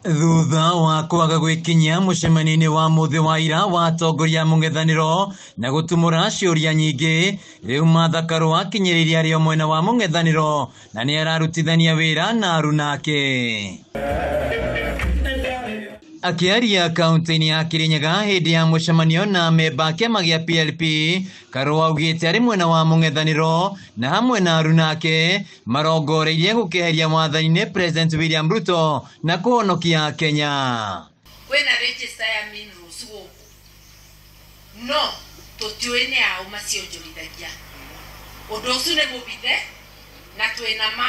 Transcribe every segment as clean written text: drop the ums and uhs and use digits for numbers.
Thutha wa kwaga gwĩkinyia mũcemanio-inĩ wa mũthĩ wa ira wa atongoria a mũng'ethanĩro na gũtumũra ciũria nyingĩ, rĩu Martha Karua akinyĩrĩirie arĩ o mwena wa mũng'ethanĩro na nĩ ararutithania wĩra na arunake. Akĩaria kaunti-inĩ ya Kirinyaga hĩndĩ ya mũcemanio na amemba a kĩama gĩa PLP, Karua augĩte arĩ mwena wa mũng'ethanĩro na hamwe na arunake marongoreirie gũkeheria wathani-inĩ President William Ruto na kũhonokia Kenya. Kwĩna register ya minerals gũkũ no tũtiũĩ nĩ aũ macionjorithagia. Ũndũ ũcio nĩ mũbithe na twĩna ma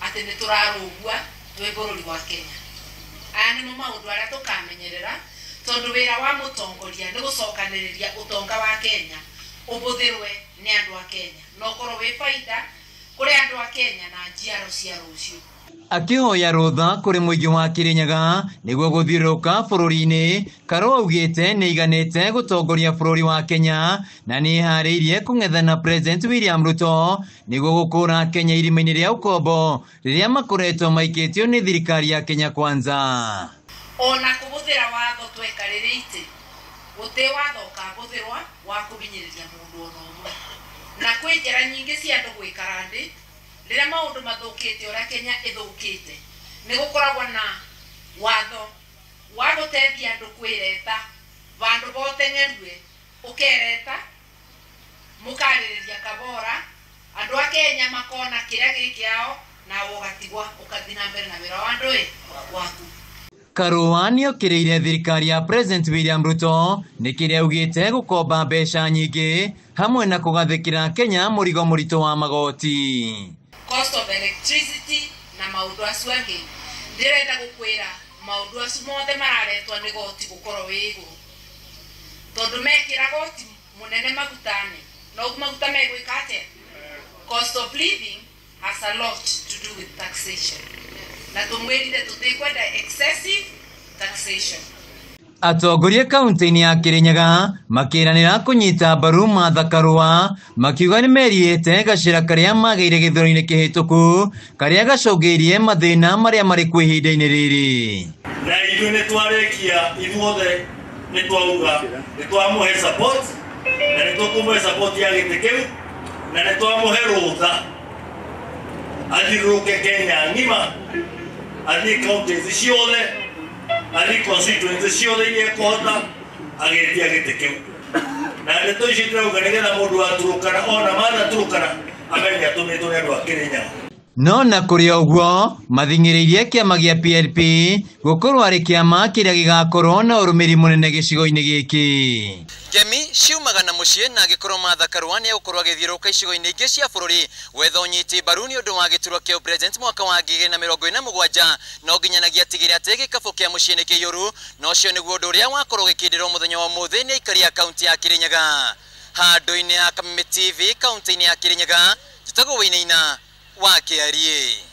atĩ nĩ tũrarũgua twĩ bũrũri wa Kenya. Aya nĩmo maũndũ arĩa tũkamenyerera tondũ wĩra wa mũtongoria nĩ gũcokanĩrĩria ũtonga wa Kenya ũbũthĩrwe nĩ andũ a Kenya na ũkorwo wĩ baida kũrĩ andũ a Kenya na njiaro cia rũciũ. Akĩhoya rũtha kũrĩ mũingĩ wa Kirinyaga nĩguo gũthiũrũrũka bũrũri-inĩ, Karua augĩte nĩaiganĩte gũtongoria bũrũri wa Kenya na nĩeharĩirie kũng'ethana President William Ruto nĩguo gũkũra Kenya irima-inĩ rĩa ũkombo rĩrĩa makoretwo maikĩtio nĩ thirikari ya Kenya Kwanza. Ona kũbũthĩra watho twekarĩrĩte gũtĩ watho ũkabũthĩrwa wa kũhinyĩrĩria mũndũ ona ũmwe, na kwĩ njĩra nyingĩ cia andũ gwĩkara thĩ rĩrĩa maũndũ mathũkĩte ũrĩa Kenya ĩthũkĩte. Nĩ gũkoragwo na watho wa gũteithia andũ kwĩreta vandũ boteng'erue ũkereta mũkarĩrĩria kabora andũ a Kenya makona kĩrĩa gĩ kĩao nawe ũgatigwa ũgathiĩ na mbere na wĩra wa andũ waku. Karua nĩokĩrĩire thirikari ya President William Ruto nĩ kĩrĩa augĩte gũkomba mbeca nyingĩ hamwe na kũgathĩkĩra Kenya mũrigo mũritũ wa magoti. Cost of electricity na maũndũ acio angĩ, ndĩrenda gũkwĩra maũndũ acio mothe mararetwo nĩ goti gũkorwo wĩ igũrũ tondũ mekĩra goti mũnene maguta-inĩ no maguta megwĩka atĩa? Cost of living has a lot to do with taxation na tũmwĩrire tũtikwenda excessive taxation. Atongoria kaunti-inĩ ya Kirinyaga makĩranĩra kũnyita mbaru Martha Karua makiuga nĩ merihĩte gacĩra karĩa magĩire gĩthurano-inĩ kĩhĩtũku karĩa gacũngĩrĩirie mathĩna marĩa marĩ kuo ihinda-inĩ rĩrĩ. Na ithuĩ nĩ twarĩkia ithuothe nĩ twauga nĩ twamũhe support na nĩ tũkũmũhe support ya gĩtĩ kĩu na nĩ twamũhe rũtha athiũrũrũke Kenya ng'ima, athiĩ counties ciothe, athiĩ constituency ciothe iria ekũhota agĩtia gĩtĩ kĩu. Na ndeto ici ndĩrauga nĩgetha mũndũ wa Turukana ona Martha Turukana amenye atũmĩtwo nĩ andũ a Kĩrĩnyaga. No na kũrĩ ũguo mathing'ĩrĩirie kĩama gĩa PLP gũkorwo arĩ kĩama kĩrĩa gĩgakorwo na ũrũmĩrĩri mũnene gĩcigo-inĩ gĩkĩ. Ngemi ciumaga na mũciĩ na angĩkorwo Martha Karua nĩ egũkorwo agĩthiũrũrũka icigo-inĩ ingĩ cia bũrũri gwetha ũnyiti mbaru nĩ ũndũ wa gĩturwa kĩa president mwaka wa 2047 no nginyanagia atigĩrĩre atĩ gĩkabũ kĩa mũciĩ nĩ kĩiyũru, na ũcio nĩguo ũndũ ũrĩa wakorwo ũgĩkindĩrwo mũthenya wa ũmũthĩ nĩ aikari a kaunti ya Kirinyaga. Handũ-inĩ ha Kameme TV kaunti-inĩ ya Kirinyaga, njĩtagwo Wainaina wa Kĩariĩ.